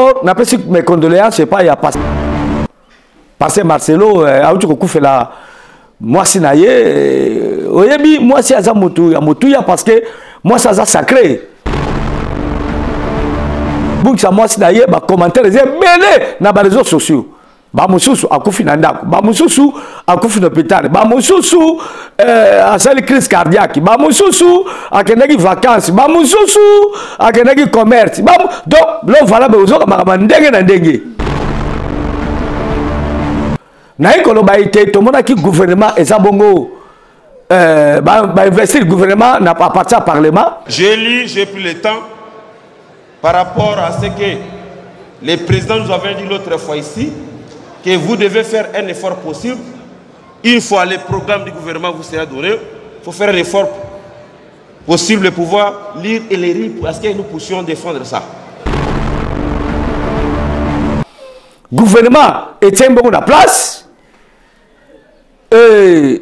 D'abord, napesi mes condoléances epai ya pasteur Marcelo euh, auti kokufela mwasi na ye euh, oyebi mwasi aza motu ya motuya parce que mwasi aza sacré bungisa mwasi na ye bacommentaire eza ebele na bareseau sociaux bamosusu akufi na ndako bamosusu akufi na hôpital bamosusu eh, asali crise cardiaque bamosusu akendaki vacance bamosusu akendaki commerce ba, donc l'homme valable ozoka makambo ndenge na ndenge naye koloba ete tomonaki gouvernement eza bongo euh, bainvestir ba gouvernement na à partir ya parlement. J'ai lu, j'ai pris le temps par rapport à ce que le président nous avait dit l'autre fois ici, que vous devez faire un effort possible. Une fois le programme du gouvernement vous sera donné, il faut faire un effort possible de pouvoir lire et les lire parce que nous puissions défendre ça. Gouvernement etie mbongo na place eh,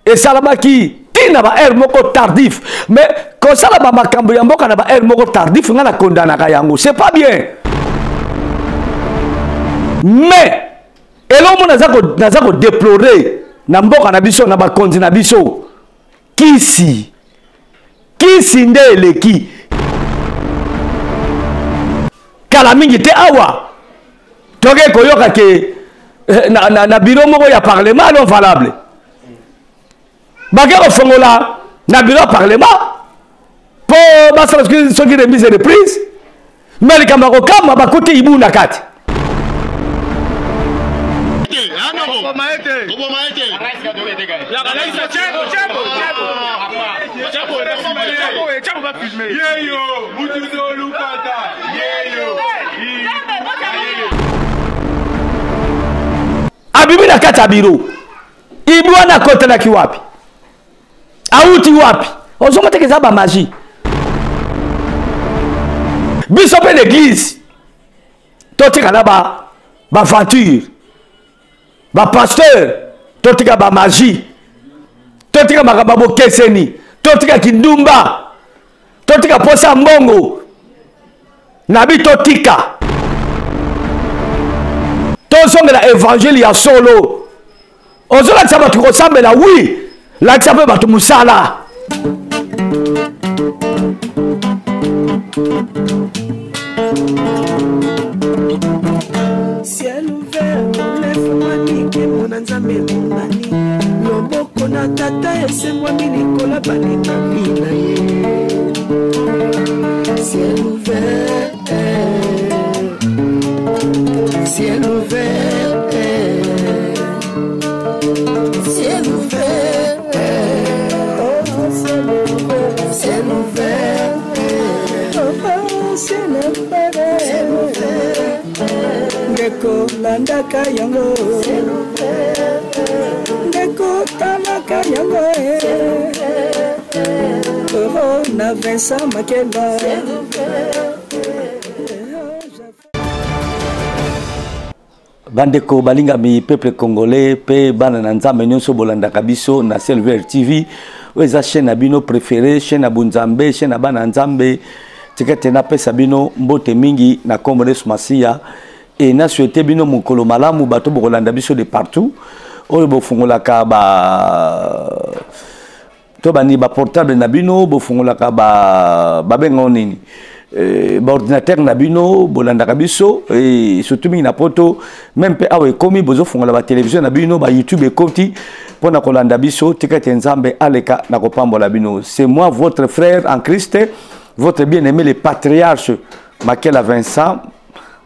esalamaki ntina ba heure moko tardif mais kosala bamakambo ya mboka na ba heure moko tardif ngai nakondanaka yango c'est pas bien mais eloko mo naza kodeplore na mboka na biso na bakonzi na biso kisi kisi nde eleki kala mingi te awa toke koyoka ke eh, na, na, na biro moko ya parlement non valable bake kofongola na biro ya parlement mpo basala soki remise reprise me likambo ya kokamwa bakuti ibu na kati. Abimi na kati ya biro ibu wana akotelaki wapi awuti wapi ozomona teke eza bamagie biso mpe na eglise totika na baventure ba bapasteur totika bamagie totika makambo ya bokeseni totika kindumba totika mposa ya mbongo na bi totika tozongela evangile ya solo ozolakisa bato kosambela wi lakisa mpe bato mosala. Ciel ouvert efungwami nkembo na nzambe emonani loboko na tata esengwami likolo balingami na ye ciel ouvert ciel ouvert ciel ouvert oh, ciel ouvert ciel ouvert oh, ciel ouvert ciel ouvert ndeko landaka yango ndeko talaka yango oh, na Vincent Makeba. Bandeko balingami peuple congolais pe bana na nzambe nyonso bolandaka biso na Silver TV oyo eza chaîne na bino préférée chaîne ya bonzambe chaîne ya bana nzambe tika te napesa bino mbote mingi na kombo na Yesu Masiya e na souhaite bino mokolo malamu bato bokolanda biso de partout oyo bofungolaka ba to bani ba portable na bino bofungolaka ba babenga nini eh, baordinateur na bino bolandaka biso eh, surtout mingi na poto meme mpe awa ekomi bozofungola batelevizio na bino bayoutube ekoti mpo na kolanda biso tika ete nzambe aleka na kopambola bino c'est moi votre frère en christ votre bien aimé le patriarche makela vincent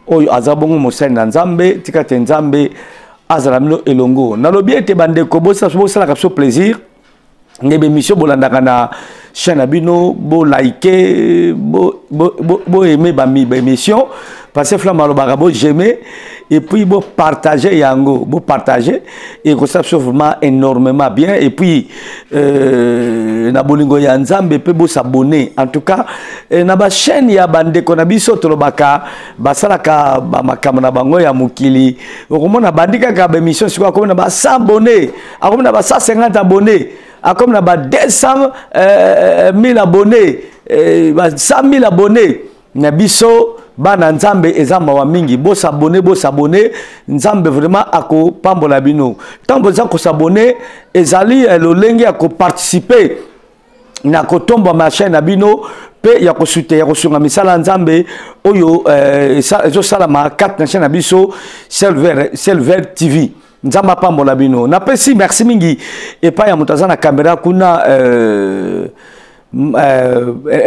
oyo aza bongo mosali na nzambe tika ete nzambe azala bino elongo nalobi ete bandeko bosalaka biso plaisir nde bemission bolandaka na chaîne na bino bolike boaime baémission parce que flamme alobaka bojeme et puis bopartage yango bopartage ekosala biso vraiment énormément bien et puis euh, na bolingo ya nzambe mpe bosabonne en tout cas euh, na bachaîne ya bandeko na biso tolobaka basalaka bamakambo na bango ya mokili okomona bandi kaka baémission sikoyo akomi na ba 100 abonné akomi na ba 150 abonnés akomi na ba 200 000 abonnés ba 100 000 abonnés na biso. Bana Nzambe eza mawa mingi. Bosabone, bosabone, Nzambe vraiment akopambola bino. Ntango boza kosabone, ezali eh, lolenge ya koparticiper na kotombwama chaîne na bino mpe ya kosute ya kosunga misala ya Nzambe oyo eh, ezosalama kati na chaîne na biso Silver TV. Nzambe apambola bino. Napesi merci mingi epai ya moto aza na kamera kuna,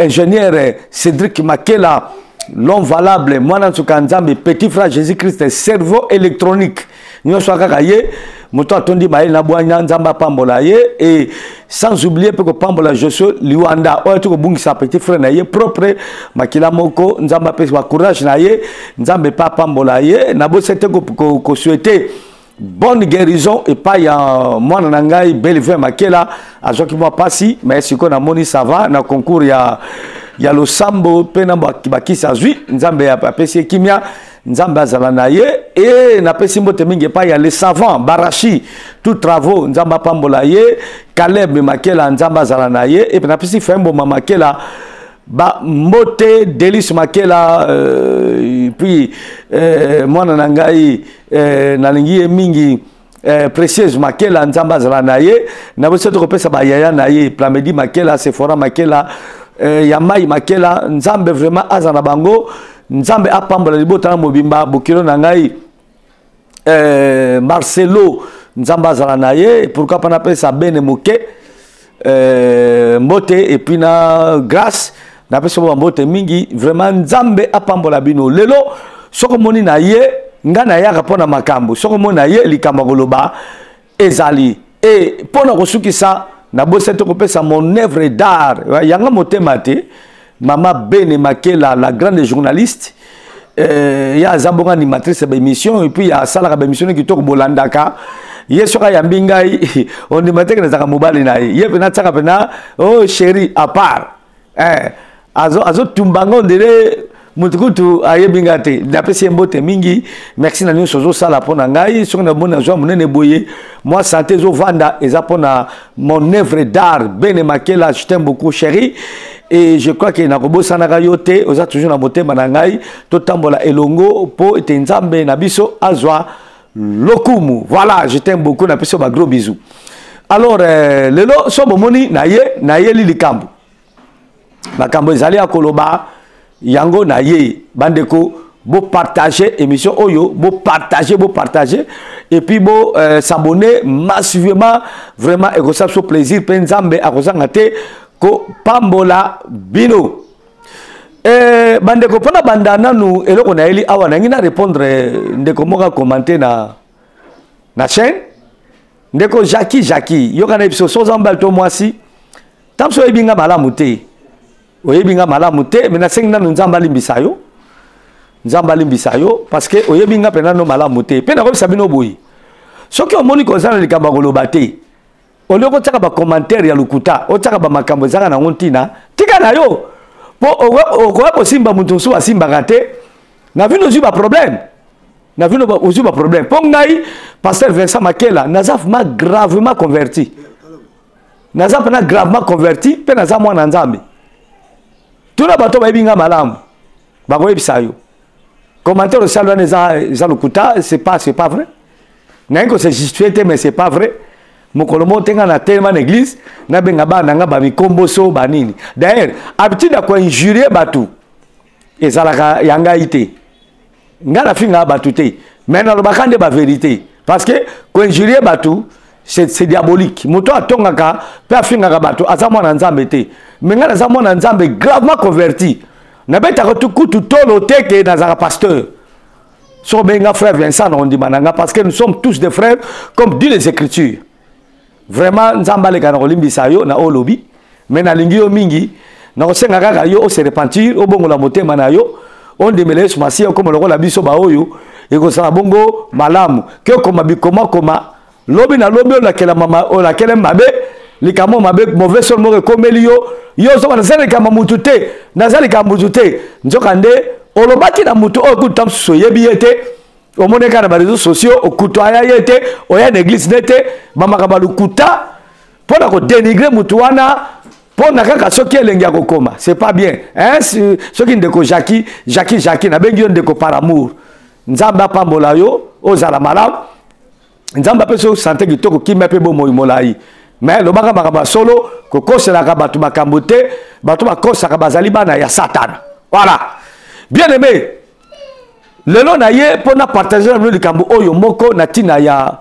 ingénieur Cédric Makela, l'homme valable, mwana nsuka Nzambe, petit frère Jésus Christ, cerveau électronique nyonso kaka ye moto atondi mayele na bwanya. Nzambe apambola ye. Et sans oublier mpe kopambola Josue Liwanda oyo ati kobungisa petit frère na ye propre, makila moko. Nzambe apesi bacourage na ye, Nzambe mpe apambola ye. Nabosi te kosouhaiter bonne guérison epai ya mwana na ngai Belvin Makela. Azwaki mwa pasi, mais sikoyo namoni ça va na concours ya losambo mpe na bakisi azwi. Nzambe apesi ye kimia, Nzambe azala na ye. E napesi mbote mingi epai ya le savant Barachi tout travaux, Nzambe apambola ye. Caleb Makela, Nzambe azala na ye. Epe napesi Femboma Makela ba mbote, Delis Makela, puis mwana na ngai nalingi ye mingi, Précieuse Makela, Nzambe azala na ye. Na biso tokopesa bayaya na ye, Plamedi Makela, Sephora Makela, ya Mai Makela. Nzambe vraiment aza na bango, Nzambe apambola libota na mobimba. Bokilo na ngai Marcelo, Nzambe azala na ye. Pourquoi pas napesa bene moke mbote, et puis na Grâce napesa bo mbote mingi. Vraiment Nzambe apambola bino. Lelo soki omoni na ye, ngai nayaka mpo na makambo. Soki omoni na ye, likambo ya koloba ezali. E mpo na kosukisa, nabosi te kopesa mon œuvre d'art yanga motema te, mama Bene Makela, la grande journaliste. Ye aza bongo animatrice ya baémission et puis asalaka baémission kitoko. Bolandaka ye. Soki ayambi ngai, ondima teke nazalaka mobali na ye. Ye mpena atiaka mpena oh chéri à part, azotumba ngo ndele motu kutu ayebi nga te. Napesi ye mbote mingi. Merci na nyonso ozosala mpo na ngai. Soki namoni nazwa monene boye, mwa santé ezovanda, eza mpo na mon œuvre d'art Bene Makela. Je t'aime beaucoup, chéri, et je crois que nakobosanaka yo te, oza toujours na motema na ngai. Totambola elongo mpo ete Nzambe na biso azwa lokumu. Voilà, je t'aime beaucoup, napesi yo ba gros bisous. Alors lelo so bomoni na ye, nayeli likambo, makambo ezali ya koloba yango na ye. Bandeko, bopartage émission oyo, bopartage, bopartage et puis bo s'abonner massivement. Vraiment ekosala biso plaisir mpe Nzambe akozanga te kopambola bino. Bandeko, mpona banda nanu eloko nayeli awa, nangi na répondre ndeko moko acommente na chaîne, ndeko Jacki. Jacki, yoka na biso. So oza mobali to mwasi, ta biso oyebi nga malamu te, oyebi nga malamu te, mais nasengi nanu Nzambe alimbisa yo, Nzambe alimbisa yo, parce que oyebi nga mpe nano malamu te. Mpe nakoyebisa bino boye: soki omoni koza na likambo ya koloba te, olie kotiaka bacommentaire ya lokuta, otiaka bamakambo ezanga nango ntina, tika na yo, mpo okoya kosimba moto mosusu asimbaka te na vino, ozwi baproblème na vino, ozwi baproblème. Mpo ngai pasteur Vincent Makela, naza vraiment gravement converti, naza mpena gravement converti mpe naza mwana Nzambe. Tuna bato bayebi nga malamu, bakoyebisa yo commentaire osali wana eza lokuta. C'est pas vrai. Naye kose justifier te, mais c'est pas vrai. Mokolo moko te nga na telema na église, nabenga bana na nga bamikomboso banini. D'ailleurs, habitude ya koinjurie bato ezalaka ya ngai te. Ngai nafingaka bato te, mais nalobaka nde bavérité, parce que koinjurie bato, c'est diabolique. Moto atongaka mpe afingaka bato aza mwana Nzambe te. Mais ngai naza mwana Nzambe gravement converti. Nabetaka kutu tolo te ke nazalaka pasteur. Soki obenga frère Vincent, na ondima na nga, parce que nous sommes tous des frères, comme dit les Écritures. Vraiment Nzambe aleka na kolimbisa yo na oyo olobi, mais nalingi yo mingi. Nakosenga kaka yo ose repentir, obongola motema na yo, ondimela Yesu Masiya, okoma lokola biso baoyo ekozala bongo malamu ke okoma bikomakoma. Lobi na lobi olakela mama, olakele mabe, likambo mabe, mauvais sort moko ekomeli yo. Yo ozoba, naza likambo mutu te, naza likambo mutu te. Nzoka nde olobaki na mutu oyo kutu ta mosusu oyebi ye te, omoni kaka na bareseau sociaux, okutu aya ye te, oya na église ne te, bamakambo ya lokuta mpo na kodénigrer mutu wana. Mpo na kaka soki elengi ya kokoma, c'est pas bien, hein? Soki ndeko Jackie, Jackie, Jackie, nabengi yo ndeko par amour. Nzambe apambola yo, ozala malamu. Nzambe apesi yo sante kitoko, kimia mpe bomoi molai. Mais lobaka makambo ya solo, kokoselaka bato makambo te. Bato bakosaka bazali bana ya Satana. Voilà. Bien aimé, lelo na ye mpo na partage na bino likambo oyo moko na ntina ya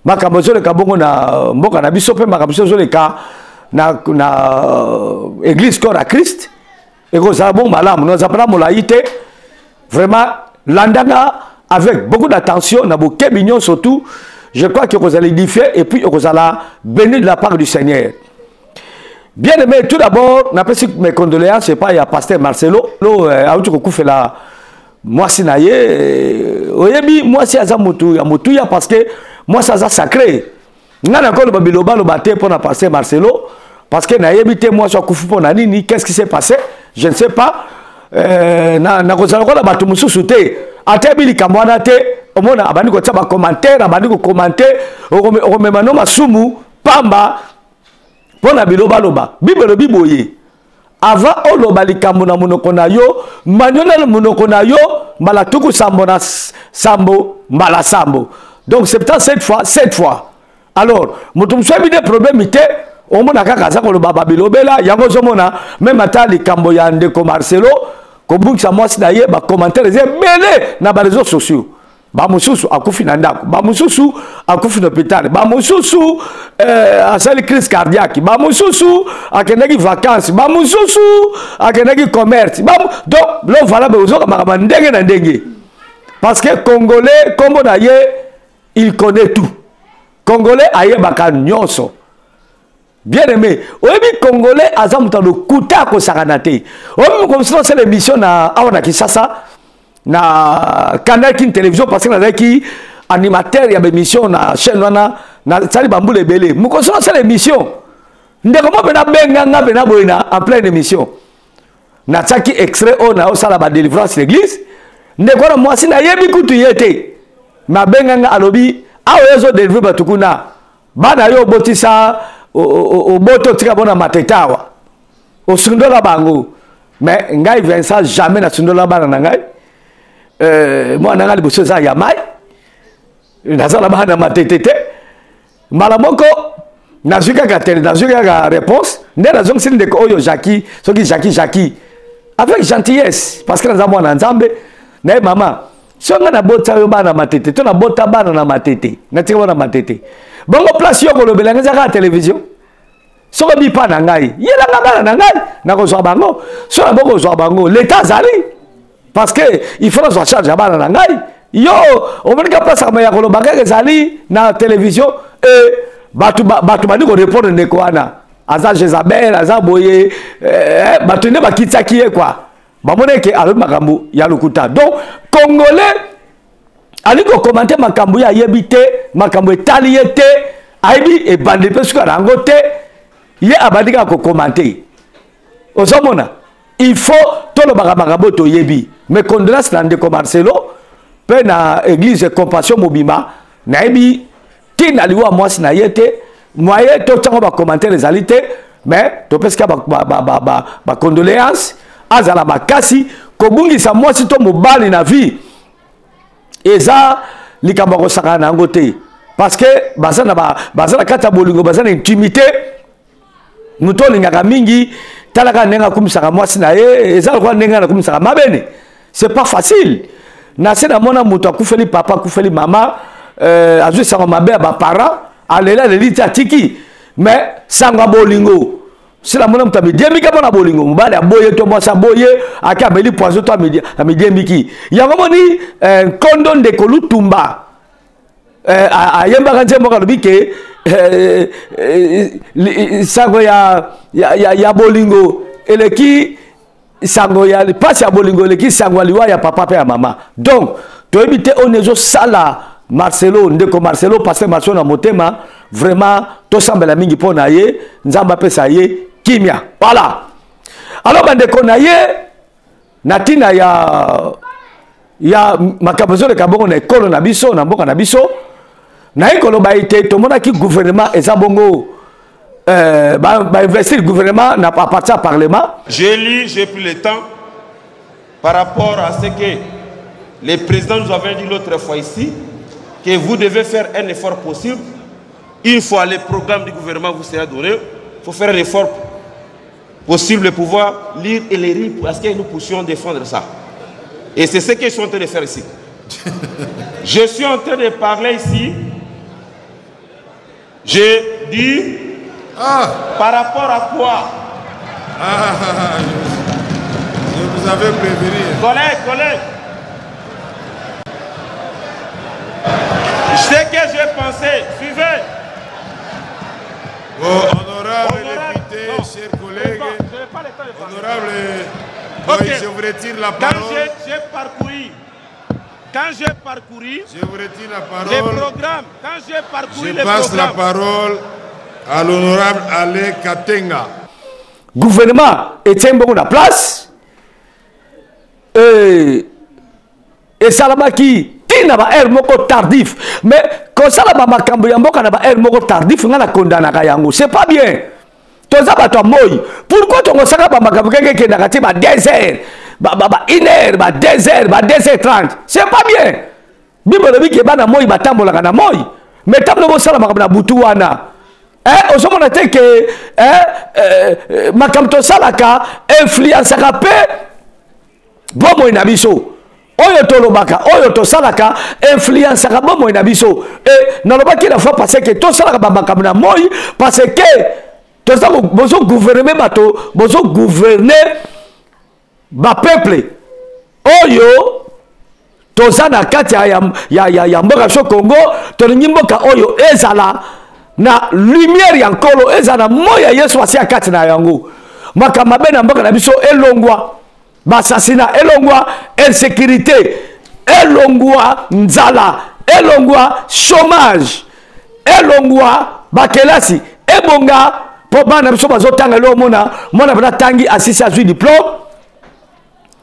makambo ezoleka bongo na mboka na biso mpe makambo biso ezoleka na église Corps ya Christ. Ekozala bongo malamu, naza mpena molai te. Vraiment, landanga avec beaucoup d'attention, na bokebi nyonso tout. Je crois que okozala édifié et puis okozala béni de la part du Seigneur. Bien aimé, tout d'abord napesi mes condoléances epai ya pasteur Marcelo lo auti kokufela mwasi na ye. Oyebi, mwasi aza motu ya motuya parce que mwasi aza sacré. Ngai nakoloba bilobaloba te mpo na pasteur Marcelo parce que nayebi te mwasi akufi mpo na nini, qu'est-ce qui s'est passé, je ne sais pas. Nakozala lokola bato mosusu te, ateyebi likambo wana te. Omona abandi kotia bacommentaire, abandi kocommenter, okomema no masumu pamba mpo na bilobaloba. Bible elobi boye: avant oloba likambo na monoko na yo, manyola na monoko na yo mbala 77 mbala 7, donc 77 fois 7 fois. Alors moto mosusu ayebi nde problème te, omona kaka aza koloba babilobela yango. Ozomona même ata likambo ya ndeko Marcelo kobungisa mwasi na ye, bacommentaire eza ebele na baréseaux sociaux. Bamosusu akufi na ndako, bamosusu akufi na hôpital, bamosusu asali crise cardiaque, bamosusu akendaki vacance, bamosusu akendaki commerce. Donc lo valable, ozoka makambo ndenge na ndenge parce que Congolais, nkombo na ye, il connaît tout. Congolais ayebaka nyonso. Bien aimé, oyebi, Congolais aza moto ya lokuta, akosakana te. Oyebi, mokomosi nasala émission na awa na Kinshasa na Canal Kin Télévision parce que nazalaki animateur ya baémission na chaîne wana, nasali bambula ebele. Mokosi nasala émission, ndeko mo mpe nabenganga mpe naboye na en pleine émission, natiaki extrait oyo naosala badélivrance l'église. Ndeko wana mwasi, nayebi kutu ye te, nabenganga, alobi: awa yo ozodélivre bato kuna, bana yo obotisa, obota, otika bona matete awa, osundola bango. Mais ngai Vincent, jamais nasundola bana na ngai. Mwana na ngai liboso eza ya mai, naza na bana matete te. Mbala moko nazwi kaka tele, nazwi kaka réponse nde nazongisili ndeko oyo Jacki, soki Jacki, Jacki, avec gentillesse parce que naza mwana Nzambe na ye. Mama, so ngai nabota yo bana matete to nabota bana na matete, natika bana matete bongo, place yo kolobela ngai eza kaka télévision. Soki bipa na ngai, yelanga bana na ngai, nakozwa bango. So na bokozwa bango, leta azali parce que il faut nazwa charge ya bana na ngai. Yo omonika place ya koloba kaka ezali na télévision. E bato bato bandi korépondre, ndeko wana aza Jezabel, aza boye. Bato nde bakitiaki ye kua, bamoni eke alobi makambo ya lokuta. Donc Congolais alingi kocommenter makambo ye ayebi te, makambo etali ye te, ayebi ebandeli mpe suka na yango te, ye abandi kaka kocommenter. Ozomona, il faut tolobaka makambo toyebi. Mais condoléance na ndeko Marcelo mpe na église Compassion mobimba. Nayebi ntina liwa mwasi na ye te, moye totiango bacommentaire ezali te, mais topesika bacondoléance. Azala makasi. Kobungisa mwasi to mobali na vie eza likambo ya kosakana na yango te parce que baza na kati ya bolingo, baza na intimité. Moto olingaka mingi, talaka ndenge akumisaka mwasi na ye, eza lokola ndenge nakumisaka mabene. C'est pas facile. Na se namona moto akufeli papa, akufeli mama, azwi sango mabe ya baparent, aleli, aleli ti atiki. Mais sango ya bolingo, si namona moto amidiembiki mpo na bolingo, mobali aboye to mwasi aboye, ake ameli poison to amidiembiki. Yango moni nkondo ndeko Lutumba ayembaka nzembo, alobi ke sango ya bolingo eleki sango ya mpasi ya bolingo, eleki sango ya liwa ya papa mpe ya mama. Donc toyebi te oyo ezosala Marcelo, ndeko Marcelo, pasteur Marcelo na motema. Vraiment tosambela mingi mpo na ye, Nzambe apesa ye kimia. Voilà. Alors bandeko na ye, na ntina ya makambo ezoleka bongo na ekolo na biso, na mboka na biso, naye koloba ete tomonaki gouvernement eza bongo. euh, bainvestir ba gouvernement na, à partir ya parlement. J'ai lu, j'ai pris le temps par rapport à ce que le président nous avait dit l'autre fois ici, que vous devez faire un effort possible. Une fois le programme du gouvernement vous sera donné, il faut faire un effort possible pour pouvoir lire et les lire parce que nous puissions défendre ça. Et c'est ce que je suis en train de faire ici. Je suis en train de parler ici. J'ai dit ah. par rapport à quoi ah, Je vous avais prévenu. Collègue, collègue. Ce que j'ai pensé, suivez. Oh, honorable, honorable député, chers collègues, honorable, okay. je vous retire la parole. Quand j'ai parcouru, quand j'ai parcouru, je vous retire la parole. Les programmes, quand j'ai parcouru je les passe la parole à l'honorable Alain Katenga. Gouvernement etie mbongo na place eh, esalamaki ntina ba heure moko tardif, mais kosala ba makambo ya mboka na ba heure moko tardif, nga na kondanaka yango, c'est pas bien. Toza bato ya moi, pourquoi tokosaka ba makambo keke ekendaka ti ba 2 heures, ba, ba, ba 1 heure, ba 2 heures, ba 2 heures 30? C'est pas bien. Bible elobi ke bana moi batambolaka na moi, mais ntango bosala makambo na butu wana, eh, ozomona te ke eh, eh, makambo tosalaka influensaka mpe bomoi na biso. Oyo tolobaka, oyo tosalaka influensaka bomoi na biso. E nalobaki la fois parce que tosalaka bamakambo na moi, parce que toza bozogouverne bato, bozogouverne bapeuple oyo toza na kati ya, ya, ya, ya, ya mboka biso Congo. Tolingi mboka oyo ezala na lumière ya Nkolo, ezala na moi ya Yesu asia kati na yango. Makambo mabe na mboka na biso elongwa, basasina elongwa, insécurité elongwa, nzala elongwa, chômage elongwa, bakelasi ebonga mpo bana biso bazotanga. Elo omona mwana mpena atangi, asisi, azwi diplôme,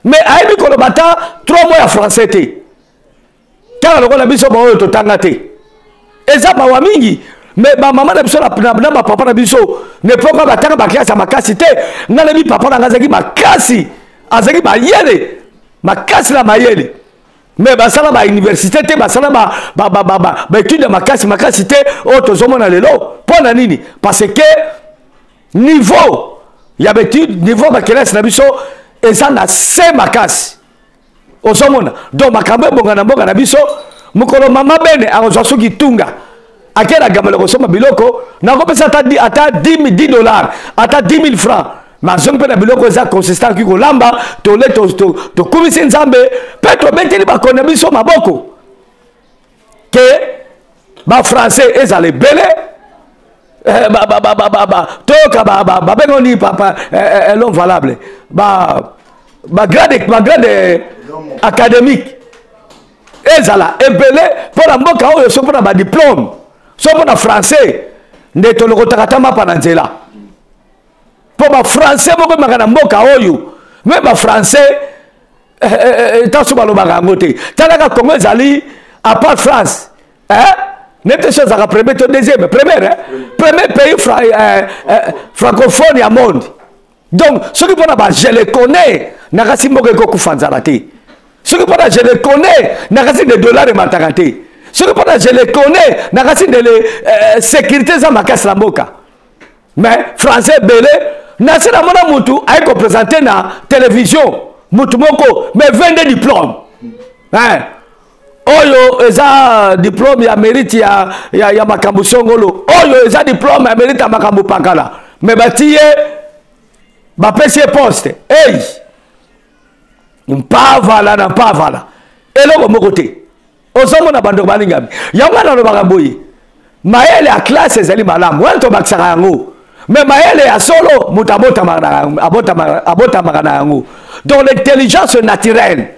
mais ayebi koloba ata 3 mois ya français te, kaka lokola biso baoyo totanga te. Eza mawa mingi. Mais bamama na biso na bapapa na biso nepoka batanga baklase ya makasi te. Ngai nayebi papa na ngai azalaki makasi, azalaki mayele makasi na mayele, mais basala bauniversité te, basala baétude ya makasi makasi te oyo tozomona lelo. Mpo na nini? Parce que niveau ya baétude, niveau ya bakelasi na biso eza na se makasi. Ozomona donc makambo ebonga na mboka na biso. Mokolo mama bene akozwa soki tunga, ake na gambela kosomba biloko, nakopesa ata ata 10 dollars, ata 10 000 francs, mazongi mpe na biloko eza consistant, akoki kolamba tole. Tokumisi Nzambe mpe tobeteli bakoni na biso maboko ke bafrançais ezala ebele, toyoka babengo nini, papa, l'homme valable, bagrade, bagrade académique ezala ebele mpo na mboka oyo. So mpo na badiplôme, so mpo na français nde tolokotaka ata mapa na nzela, mpo bafrançais moko emaka na mboka oyo. Me bafrançais ntanso balobaka yango te. Talaka Congo ezali à part France, eh? Nete so ezalaka premier to deuxième, premier, eh? Premier pays francophone ya monde. Donc soki mpona ba je le connais, nakasi mboka ekokufa nzala te. Soki mpona je le connais, nakasi nde dollar emataka te. Soki mpona je le connais, nakasi nde le sécurité eza makasi na mboka. Mais français ebele, nasi namona mutu aye kopresente na télévision, mutu moko mais 22 diplôme, hein? Oyo eza diplôme ya mérite ya makambo songolo, oyo eza diplôme ya mérite ya makambo pakala, mais batie ye, bapesi ye poste. Ei, mpavala na mpavala, eloko moko te. Ozomona bandeko balingami, yango wana alobaka boye: mayele ya classe ezali malamu, wana tobakisaka yango, mais mayele ya solo, moto abotamaka na yango. Donc l'intelligence naturelle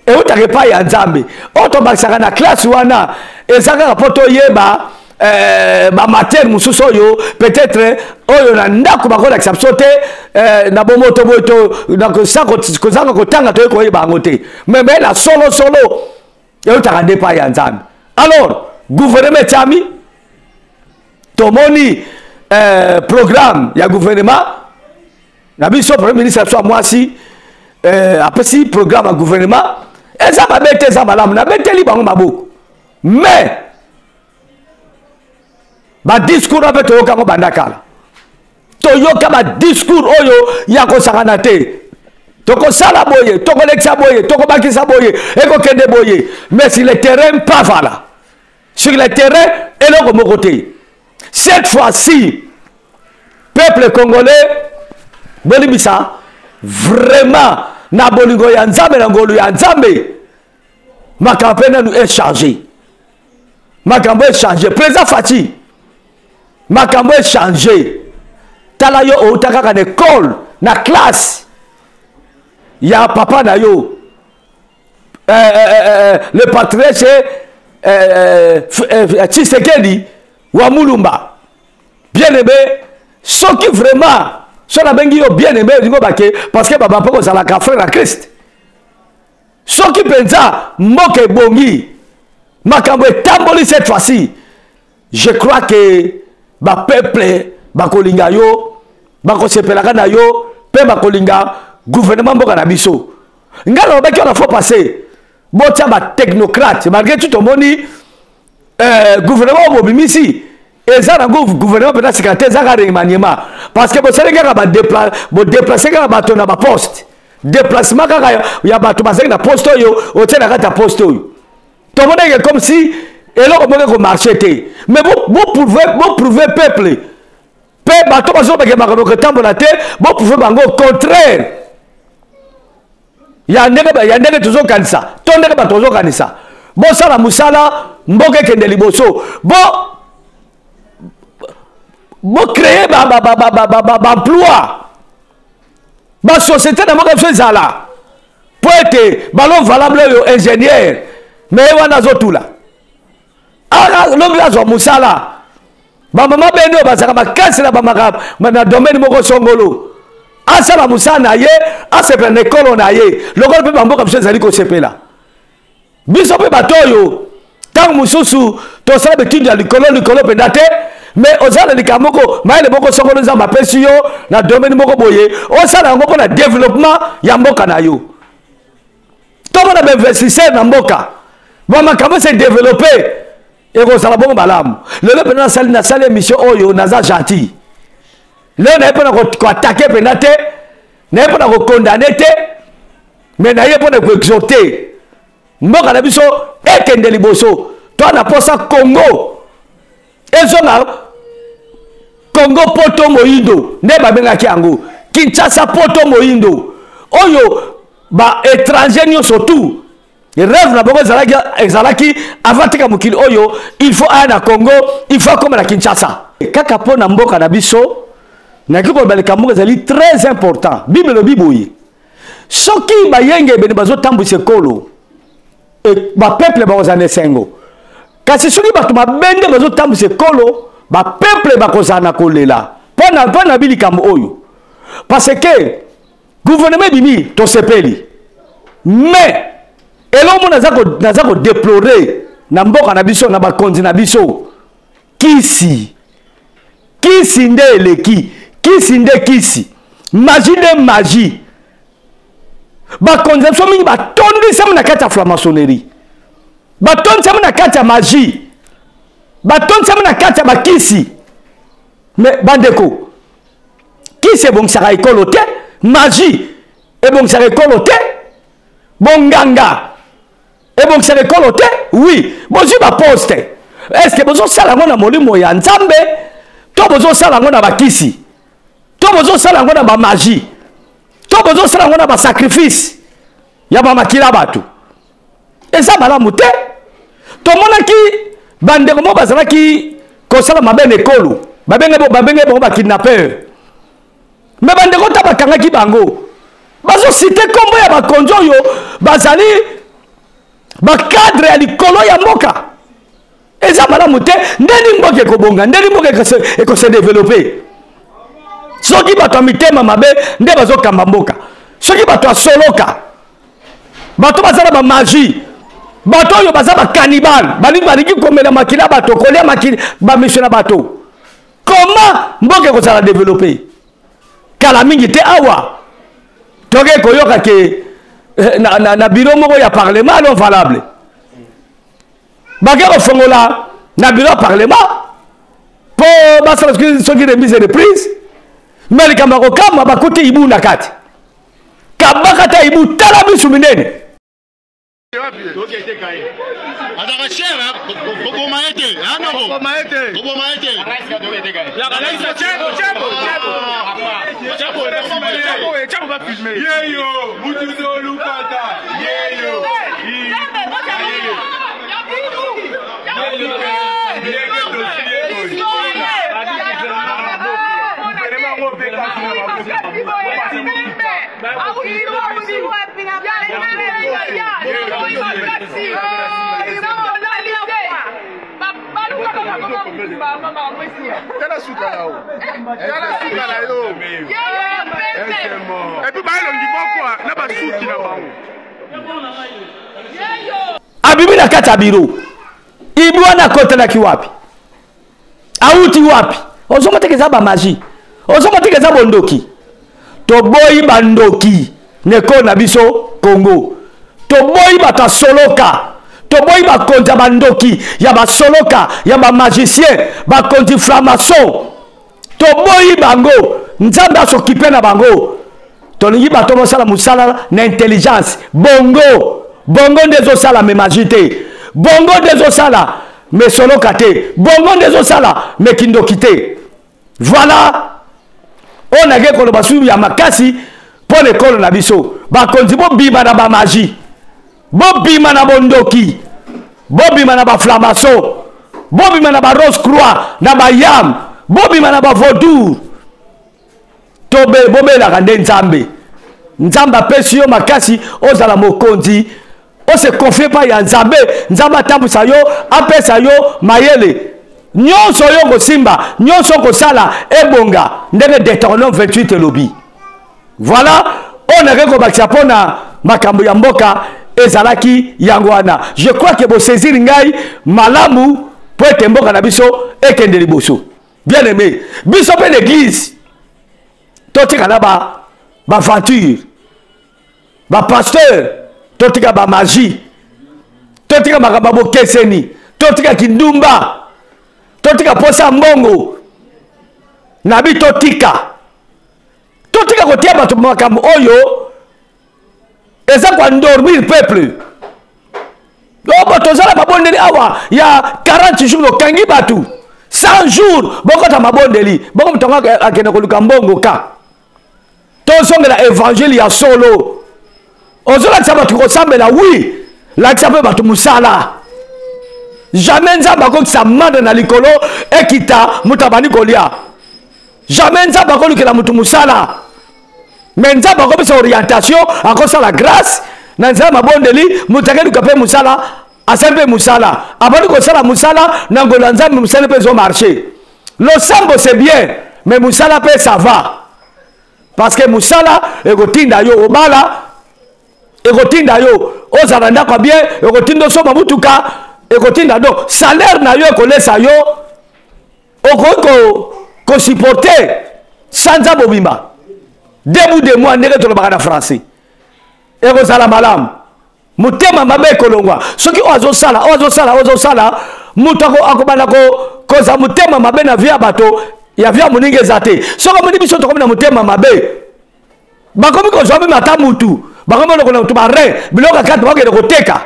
eutaka epai ya Nzambe. Oyo tobakisaka na classe wana eza kaka mpo toyeba bamatière mosusu oyo peut-être oyo na ndako bakolakisa biso te, na bomoto boye kozanga kotanga toye koyeba yango te. Mais mayele ya solosolo eutaka nde epai ya Nzambe. Alors gouvernement etiami, tomoni. euh, programme ya gouvernement na biso, premier ministre ya biso ya mwasi euh, apesi programme ya gouvernement, eza mabe te, eza malamu, nabeteli bango maboko. Mais badiscours wana mpe toyoka yango banda kala, toyoka badiscours oyo ya kosakana te, tokosala boye, tokolekisa boye, tokobakisa boye, ekokende boye, mais sur le terrain pas vala, sur le terrain eloko moko te. Cette fois-ci, peuple congolais, bolimbisa vraiment na bolingo ya Nzambe, na ngolu ya Nzambe, makambo mpe nanu echange, makambo echange. Président Fatshi, makambo echange. Tala, yo outa kaka na ekole, na classe ya papa na yo, le patriarche Tshisekedi wa Mulumba bien aimé. Soki vraiment so nabengi yo bien aimé, olingo bake, parce que baba mpe kozalaka frère ya Christ. Soki mpenza mboka ebongi, makambo etamboli, cette fois-ci je crois que bapeuple bakolinga yo, bakosepelaka na yo mpe bakolinga gouvernement mboka na biso. Ngai nalobaki wana fois passé, botia batechnocrate. Malgré tout, tomoni gouvernement oyo bobimisi eza nango gouvernement mpenza sika te, ezaka remaniement, parce que bosali kaka bodéplacer kaka bato na baposte, déplacement kaka ya bato bazali na poste oyo, otie na kati ya poste oyo. Tomoneke comme si eloko moko ekomarcher te. Mais boprouver peuple mpe bato bazobake makambo kotambola te, boprouver bango contraire ya ndenge tozokanisa to ndenge bato bazokanisa. Bosala mosala, mboka ekende liboso, bo bocréer baemploi, basociété na mboka biso ezala, mpo ete balo valable oyo ingénieur, mais ye wana azotula, lobi azwa mosala. Bamama bene oyo bazalaka makasi na bamaka na domaine moko songolo, asala mosala na ye, asepela na ekolo na ye, lokola mpe bamboka biso ezali kosepela. Biso mpe bato oyo ntango mosusu tosala betindo ya likolo likolo mpenza te, mais oza na likambo moko, mayele moko songolo Nzambe apesi yo na domaine moko boye, osala yango mpo na développement ya mboka na yo. Tomona bainvestisseur na mboka, bamakambo se développe, ekozala bongo malamu. Lelo mpenza nasali émission oyo, naza gentil. Lelo naye mpona koattaquer mpenza te, naye mpona kocondamner te, mais naye mpona koexhorter mboka na biso ekende liboso. To na posa Congo ezonga Congo poto moyindo nde babengaki yango, Kinshasa poto moyindo, oyo baétranger nyonso tout rêve na bango ezalaki avant tika mokili oyo, il faut aya na Congo, il faut akoma na Kinshasa. Kaka mpo na mboka na biso, naki koloba likambo moko ezali très important. Bible elobi boye: soki bayengebene bazotambwisa ekolo, bapeuple bakozala na esengo, kasi soki bato mabe nde bazotambwisa ekolo, bapeuple bakozala na kolela. Mpo na bi likambo oyo, parce que gouvernement ebimi, tosepeli, mais eloko mo naza kodéplorer na mboka na biso, na bakonzi na biso, kisi, kisi nde eleki, kisi nde kisi, magie nde magie. Bakonzi na biso mingi batondisami na kati ya franc-maçonnerie, batondisami na kati ya magie, batondisami na kati ya bakisi. Mais bandeko, kisi ebongisaka ekolo te, magie ebongisaka ekolo te, bonganga ebongisaka ekolo te. Oui, bozwi baposte, est-ce bozosala yango na molimo ya Nzambe, to bozosala yango na bakisi, to bozosala yango na bamagie, to bozosala yango na basacrifice ya bamakila bato? Eza malamu te. Tomonaki bandeko moko bazalaki kosala mabe na ekolo, babenge bango bakidnappeur, mais bandeko ta bakangaki bango, bazociter nkombo ya bakonzi oyo bazali bacadre ya likolo ya mboka. Eza malamu te. Ndeni mboka ekobonga, ndeni mboka ekose développer, soki bato ya mitema mabe nde bazokamba mboka, soki bato ya soloka, bato baza na bamagie, bato oyo baza bacannibale, balingi komela makila bato, kolia bamiso na bato? Comment? Comment mboka ekozala développé? Kala mingi te awa toke koyoka ke eh, na, na, na bureau moko ya parlement non valable bake kofongola na bureau ya parlement mpo basala soki remise reprise me likambo ya kokamwa bakuti ibu na kati kabaka ta ibu tala misu minene. Azalaka cher koboma ye te koboma ye te koboma ye te. Yeyo mutu nolukata yeyo. Tala suka na yo, tala suka na yo, epuis baelongi moko na basuki na bango. Abimi na kati ya biro ibu wana akotelaki wapi, awuti wapi? Ozomona teke eza bamagie, ozomona teke eza bondoki. Toboyi bandoki na ekolo na biso Congo, toboyi bato ya soloka, toboyi bakonzi ya bandoki ya basoloka ya bamagicien, bakonzi franc-maçon, toboyi bango. Nzambe asokipe na bango. Tolingi bato bosala mosala na intelligence. Bongo bongo nde ezosala me magie te, bongo nde ezosala me soloka te, bongo nde ezosala me kindoki te. Voilà oyo nake koloba susu ya makasi mpo na ekolo na biso. Bakonzi bobima na bamagie, bobima na bondoki, bobima na baflamaso, bobima na barose croix na bayam, bobima na bavodour. Bobelaka nde Nzambe. Nzambe apesi yo makasi ozala mokonzi, ose confie pa ya Nzambe. Nzambe atambwisa yo, apesa yo mayele nyonso oyo okosimba, nyonso okosala ebonga ndenge Deutéronome 28 elobi. Voilà oyo nake kobakisa mpo na makambo ya mboka ezalaki yango wana. Je crois que bosaisir ngai malamu mpo ete mboka na biso ekende liboso. Bien aimé, biso mpe l'église totika na baventure, bapasteur totika bamagie, totika makambo ya bokeseni, totika kindumba, totika posa mbongo na bi, totika totika kotia bato makambo oyo eza koendormir peuple. Obo tozala mabondeli awa ya 40 jours, okangi bato 100 jours bokota mabondeli, bongo moto yango akende koluka mbongo. Ka tozongela évangile ya solo. Ozolakisa bato kosambela, wi, lakisa mpe bato mosala. Jamais Nzambe akokisa manda na likolo ekita moto abandi kolia. Jamais Nzambe akolukela moto mosala, me Nzambe akopesa orientation, akosala grâce na nzela mabondeli. Moto akeluka mpe mosala, asali mpe mosala, abandi kosala mosala na ngolo ya Nzambe, mosala mpe ezomarche. Losambo c'est bien, mais mosala mpe ça va, parce que mosala ekotinda yo obala, ekotinda yo ozala ndako ya bien, ekotinda osomba motuka, ekotinda donc salaire na yo ekolesa yo, okoki kosupporte sanza mobimba, début de mois ndenge tolobaka na français, ekozala malamu. Motema mabe ekolongwa soki oyo azosala, oyo azosala, oyo azosala. Moto akobanda kozwa motema mabe na vie ya bato, ya vie ya moninga eza te. Soki omoni biso tokomi na motema mabe, bakomi kozwa meme ata mutu, bakomi lokola mutu barin biloko ya kati bakokende koteka,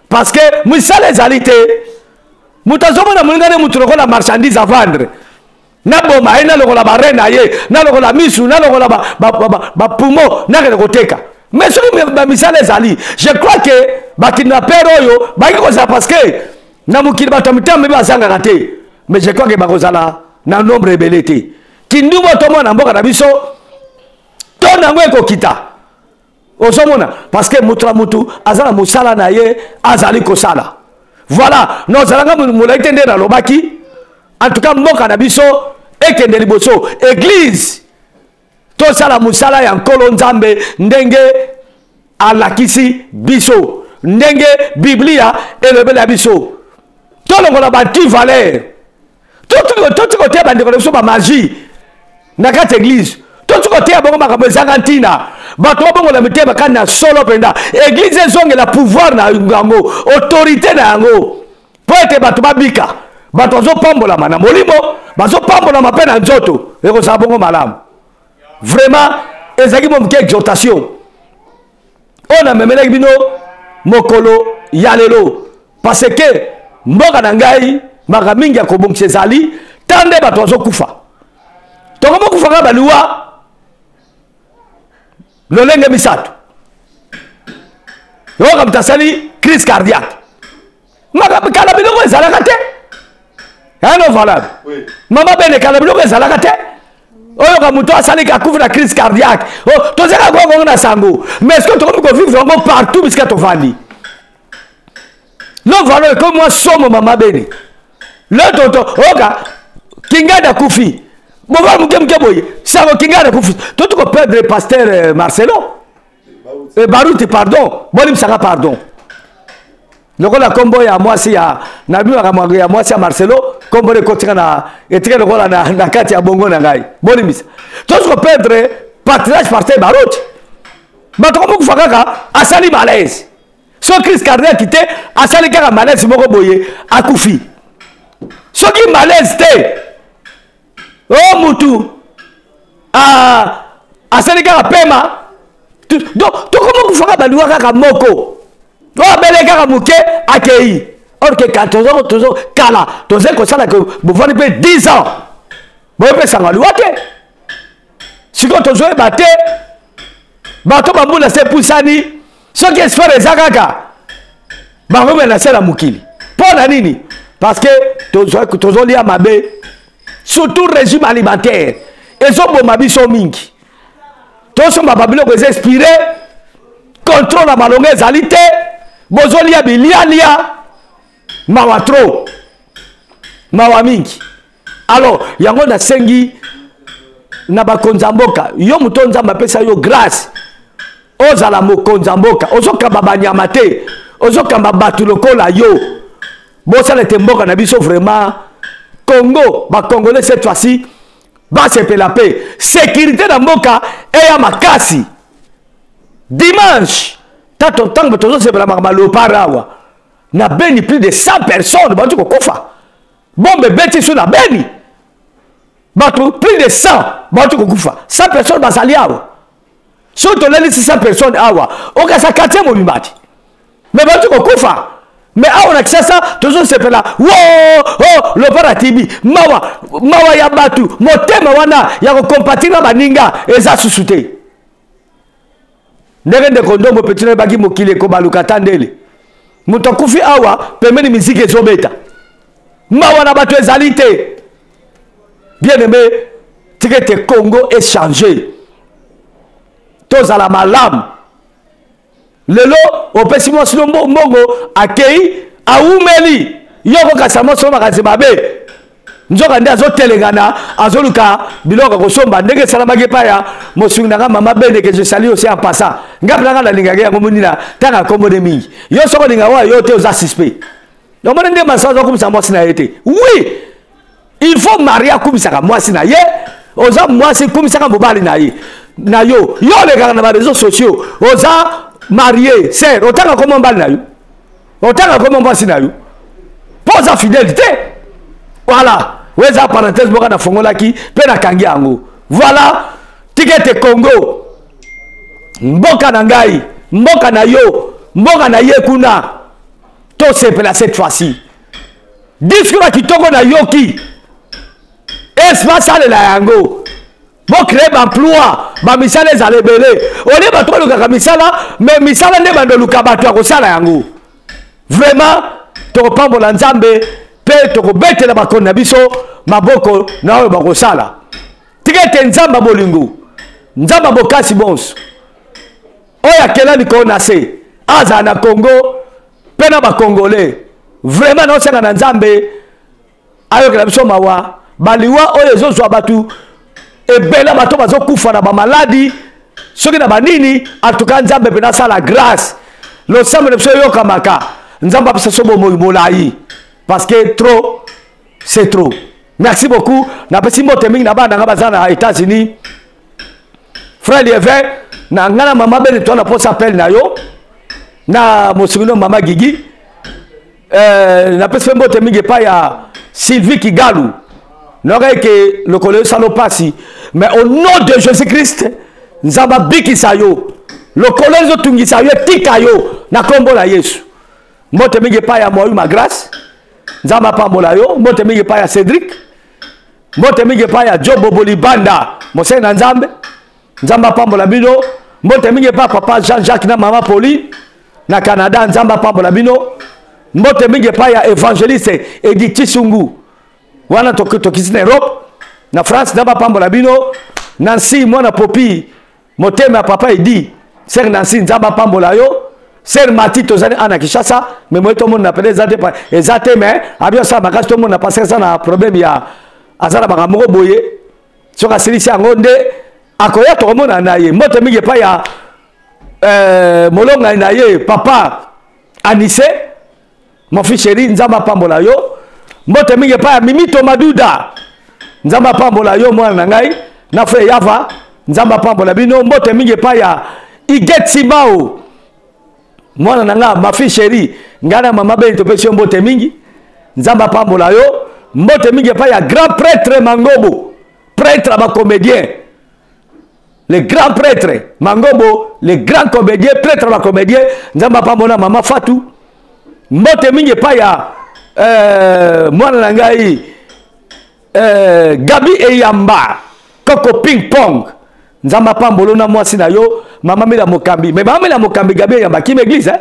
parce que misala ezali te. Moto azomona moninga nde motu lokola marchandise à vendre, naboma ye, nalokola barin na ye, nalokola misu, nalokola bapumo, nakende koteka. Mais soki bamisala ezali, je crois que bakidnapper oyo baki kozala, parce que na mokili bato ya mitema mabe bazangaka te, mais je crois que bakozala na nombre ebele te. Kindumba tomona mboka na biso to nango ekokita, ozomona, parce que moto na motu aza na mosala na ye azali kosala. Voilà, nozalanga molai te nde nalobaki. En tout cas mboka na biso ekende liboso, église tosala mosala ya Nkolo Nzambe ndenge alakisi biso, ndenge Biblia elobela biso. Tolongola ba anti-valeur, Toti koteya bandeko na biso bamagie na kati ya eglise, toti koteya bango makambo ezanga ntina. Bato babongola mitema kati na solo mpenza. Eglise ezongela pouvoir na yango, autorité na yango, mpo ete bato babika. Bato bazopambolama na molimo, bazopambolama mpe na nzoto. Ekozala bongo malamu. Vraiment ezalaki mwa moke exhortation oyo namemelaki bino mokolo ya lelo, parce que mboka na ngai makambo mingi ya kobongisa ezali. Ta nde bato bazokufa, tokomokufa kaka baliwa lolenge misato. Yoka moto asali crise cardiaque, makambo kala biloko ezalaka te ano valable. Mama bene, kala biloko ezalaka te. Oyoka moto asali akufi na crise cardiaque, oh, tozalaka koyoka yango na sango, mais ce que tokomi kovivre yango partout bisika tovandi. Lovalo ekomi mwa somo. Mama bene, le toto oyoka Kingadi akufi, bovali moke moke boye sango Kingadi akufi. Toti koperdre pasteur Marcelo Baruti, pardon, bolimbisaka, pardon. Lokola nkombo ya mwasi ya nabimaka ya mwasi ya Marcelo, nkombo na ekotika na etika lokola na kati ya bongo na ngai, bolimbisa. Tozi koperdre patriarche pasteur Baruti. Bato komokufa kaka asali malaise, so crise cardiaque te, asali kaka malaise moko boye, akufi. Soki malaise te, o mutu asali kaka pema. Donc tokoma kufaka baliwa kaka moko oyo abele kaka moke akei. Or que tozo tozo kala tozali kosala ke bovandi mpe 10 ans, boyepesanga liwa te. Sikoyo tozoyeba te, bato bambula se epusani, soki espoir eza kaka bango na se na mokili. Mpo na nini? Parce que tozolia mabe, surtout régime alimentaire ezoboma biso mingi. Tosomba babiloko eza expiré, contrôle na malonga ezali te, bozolia bilialia, mawa trop, mawa mingi. Alors yango nasengi na bakonzi ya mboka, yo moto Nzambe apesa yo grâce ozala mokonzi ya mboka, ozokamba banyama te, ozokamba bato lokola yo. Bosala ete mboka na biso vraiment Congo, bacongolais cette fois-ci basepela mpe sécurité na mboka eya makasi. Dimanche tato ntango tozosepela makambo ya léopard awa na Beni, plus de 100 personnes bauti kokufa, bombe ebeti so na Beni, bato plus de 100 bauti kokufa. 100 personnes bazali awa, soki tolelisi 100 personnes awa, okasa quartier mobimba te, mais bauti kokufa. Mais awa na Kisasa tozosepela wo o léopard atibi. Mawa, mawa ya bato, motema wana ya kocompatir na baninga eza susu te. Ndenge ndeko Ndombo peti nayebaki mokili ekobaluka ata ndele moto akufi awa pembeni, miziki ezobeta, mawa na bato ezali te. Bien aimé, tika ete Congo echange, tozala malamu. Lelo opesi mwasi no mbongo, akei, awumeli yo kokasa mwasi no makanisi mabe, nzoka nde azotelengana, azoluka biloko ya kosomba. Ndenge esalamaki epai ya mosungi na nga mama Bene, que je salue aussi en passant. Nga mpe nanga nalingaki yango monina ntanga nkombo nde mingi. Yo soki olinga oyo yo te, oza suspect. Omoni nde masa azokumisa mwasi na ye te. Oui, il faut mari akumisaka mwasi na ye. Oza mwasi, kumisaka mobali na ye na yo. Yo olekaka na bareseau sociaux, oza marie ser, otanga kombo mobali na yo, otanga kombo mwasi na yo, mpo oza fidèle te. Voilà, oyo eza parenthèse moko nafongolaki mpe nakangi yango. Voilà, tika ete Congo, mboka na ngai, mboka na yo, mboka na ye kuna, tosepela cette fois-ci. Discours ya kitoko nayoki, esi basalela yango, bocrée baemploi, bamisala ezala ebele. Olie bato balukaka misala, mais misala nde bando oluka bato ya kosala yango. Vraiment tokopambola Nzambe mpe tokobetela bakoni na biso maboko na oyo bakosala. Tika ete Nzambe ya bolingo, Nzambe ya bokasi bonso, oyo akela likolo na se, azala na Congo mpe na bacongolais. Vraiment naosenga na Nzambe ayokela biso mawa. Baliwa oyo ezozwa bato ebele, bato bazokufa na bamaladi soki na banini, atuka Nzambe mpe nasala grâce, losambo na biso eyokamaka. Nzambe apesa so bomoi molai, parce que trop c'est trop. Merci beaucoup. Napesi mbote mingi na bana na nga baza na États-Unis. Frère Lievin, na nga na mama Bene toi na posa appel na yo. Na mosungino mama Gigi. Napesi mbote mingi epai ya Sylvie Kigalu. Nayoka ke lokolo esalo pasi, mais au nom de Jésus-Christ, Nzambe abikisa yo. Lokolo ezotungisa yo, etika yo na kombo na Yesu. Mbote mingi epai ya Moyuma Grâce. Nzambe apambola yo. Mbote mingi epai ya Cédric. Mbote mingi epai ya Joe Bobo Libanda, mosali na Nzambe. Nzambe apambola bino. Mbote mingi epai ya papa Jean-Jacques na mama Pauline na Canada. Nzambe apambola bino. Mbote mingi epai ya évangéliste Edith Tshisungu, wana tokisi na Europe, na France. Nzambe apambola bino. Nancy mwana Popi, motema ya papa Edi, sœur Nancy, Nzambe apambola yo. Sœur Mati tozali ana Kinshasa, mais moi tomona pele eza te, eza te, mais abi osala makasi tomona parce que eza na problème ya aza na makambo moko boye, soki asilisi yango nde akoya tokomona na ye. Mbote mingi epai ya molongai na ye papa Anise, mon fils chéri, Nzambe apambola yo. Mbote mingi epai ya Mimito Maduda, Nzambe apambola yo mwana na ngai na frère Yava, Nzambe apambola bino. Mbote mingi epai ya Iget Simao, mwana na nga, ma fille chérie, ngai na mama Beni topesi yo mbote mingi, Nzambe apambola yo. Mbote mingi epai ya grand prêtre Mangobo, prêtre ya bacomédien, le grand prêtre Mangobo, le grand comédien, prêtre ya bacomédien, Nzambe apambola mama Fatou. Mbote mingi epai ya mwana na ngai Gabi Eyamba, Koko Ping Pong, Nzambe apambolo na mwasi na yo mama Mela Mokambi. Mais mama Mela Mokambi, Gabi Eyamba kimi église, eh?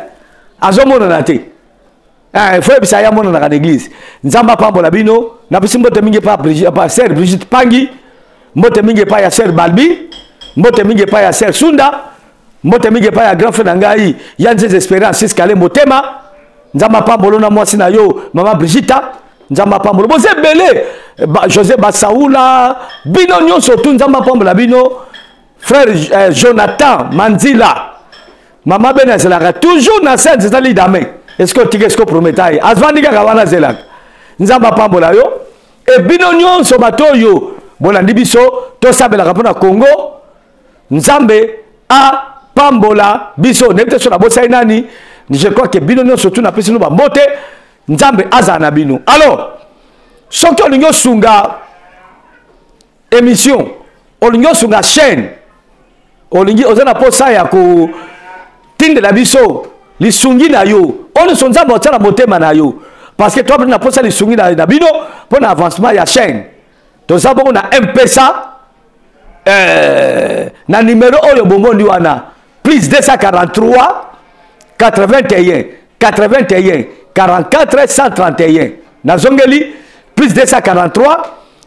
Azomonana te. Faut yebisa ye amonanaka na église. Nzambe apambola bino. Napesi mbote mingi epai ya Brigitte, epai ya sœur Brigitte Pangi, mbote mingi epai ya sœur Balbi, mbote mingi epai ya sœur Sunda, mbote mingi epai ya grand frère na ngai ya Nzeze Espérance Siskale Motema. Nzambe apambolo na mwasi na yo mama Brigitte, Nzambe apambolo boza ebele, José Basaula, bino nyonso tu Nzambe apambola bino. Frère Jonathan Manzila, mama Bene azelaka toujours na scène, ezali dame. Est-ce que otika, est-ce que prometa ye azvandi kaka wana azelaka. Nzambe apambola yo. E bino nyonso bato oyo bolandi biso, tosambelaka mpona Congo, Nzambe apambola biso. Nayebi te so nabosani nani, je crois que bino nyonso tu napesi bino bambote, Nzambe azala na bino. Alors soki olingi osunga émission, olingi osunga chaîne, olingi oza na posa ya kotindela biso lisungi na yo, oyo nyonso Nzambe atia na motema na yo, parce que toa na posa lisungi na bino mpo na avancement ya chaîne. Toza bongo na M-Pesa, na numéro oyo bomoni wana, plus 243 81 81 44 131. Nazongeli, plus 243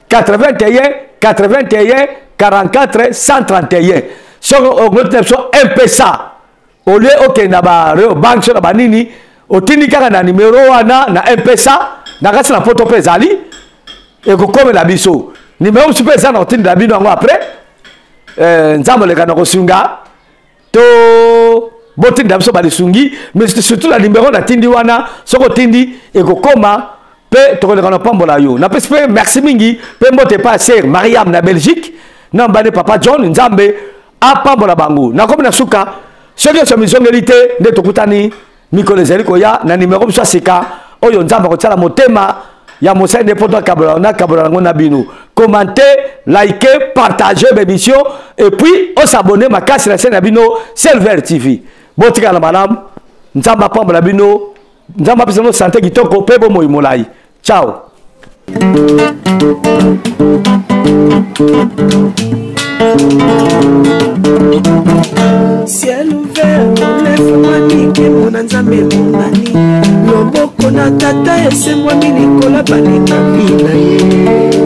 81 81 44 131. Soki okoti na biso M-Pesa, au lieu okende na ba banque so na banini, otindi kaka na numéro wana na M-Pesa, na kasi na poto mpe ezali ekokomela biso. Numéro mosusu mpe eza na kotindela bino yango après. Nzambe oleka na kosunga to botindela biso balisungi, mais surtout na numéro natindi wana, soki otindi ekokoma mpe tokoleka na pambola yo. Napesi mpe merci mingi mpe mbote epai ya sœur Mariam na Belgique, na mbane papa John, Nzambe apambola bango. Nakomi na suka, soki nyonso mizongeli te nde tokutani mikolo ezali koya na numéro biso ya sika oyo Nzambe akotiala motema ya mosali nde mpo nakabola yango na bino. Commentez, likez, partagez l'émission et puis osabonner makasi na chaîne na bino Silver TV. Botikala na malamu, Nzambe apambola bino, Nzambe apesa bino santé kitoko mpe bomoi molai. Ciao. Ciel ouvert, olefungwami, nkembo na Nzambe emonani, loboko na tata esembwami likolo balekami na ye.